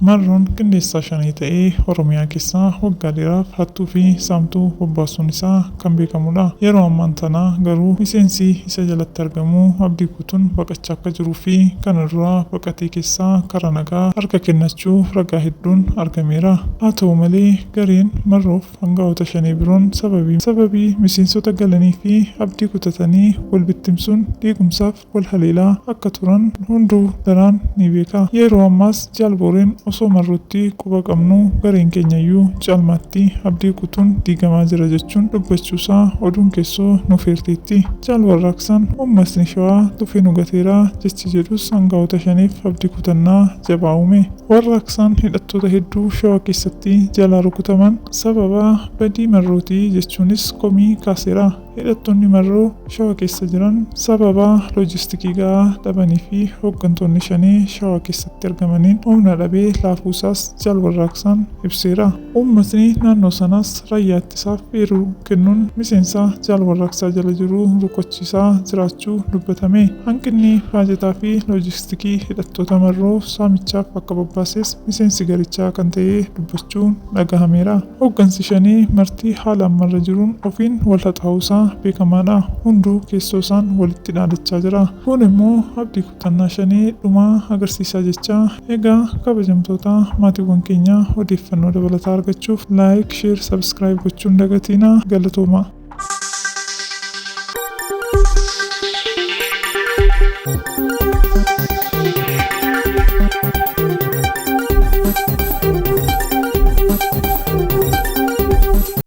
Marroon qindeessaa Shanee ta'ee Oromiyaa keessaa waggaa dheeraaf hattuu fi saamtuu bobbaasuun isaa kan beekamudha. Yeroo ammaan tanaa garuu miseensi isa jalatti argamu Abdii Guutuun baqachaa akka jiruu fi kana dura baqatee keessaa karaa nagaa harka kennachuu ragaa hedduun argameera. Haa ta'u malee gareen Marroof angaa'ota Shanee biroon sababii sababii miseensota galanii fi abdii kutatanii wal bittimsuun diigumsaaf wal haleelaa akka turan hunduu daraan ni beeka. Yeroo ammaas Jaal Booreen osoo Marrootti quba qabnuu gareen keenyayyuu caalmaatti abdii kutuun diigamaa jira jechuun dubbachuusaa oduun keessoo nuuf eerteetti. Jaal Warraaqsaan uummatni Shawaa tufee nu gateera jechi jedhus angaa'ota Shaneef abdii kutannaa jabaa uume. Warraaqsaan hidhattoota hedduu Shawaa keessatti jalaa rukutaman sababa badii Marrooti jechuunis komii kaaseera. Hidhattoonni Marroo Shawa keessa jiran sababa loojistikii ga'aa dhabanii fi hooggantoonni Shanee Shawaa keessatti argamaniin humna dhabee laafuusaas Jaal Warraaqsaan ibseera. Uummatni naannoo sanaas raayyaa ittisaaf eeruu kennuun miseensa Jaal Warraaqsaa jala jiru rukuchiisaa jiraachuu dubbatame. Hanqinni baajataa fi loojistikii hidhattoota Marroo saamichaaf akka bobbaases miseensi garichaa kan ta'e dubbachuun dhagahameera. Hooggansi Shanee marti haala ammarra jiruun ofiin wal haxaa'uusaa beekamaadha. Hunduu keessoo isaan walitti dhaadachaa jira. Kun immoo abdii kutannaa Shanee dhumaa agarsiisaa jechaa egaa kabajamtoota maatiiwwan keenya odeeffannoo dabalataa argachuuf like, share, subscribe gochuun dagatiinaa galatooma.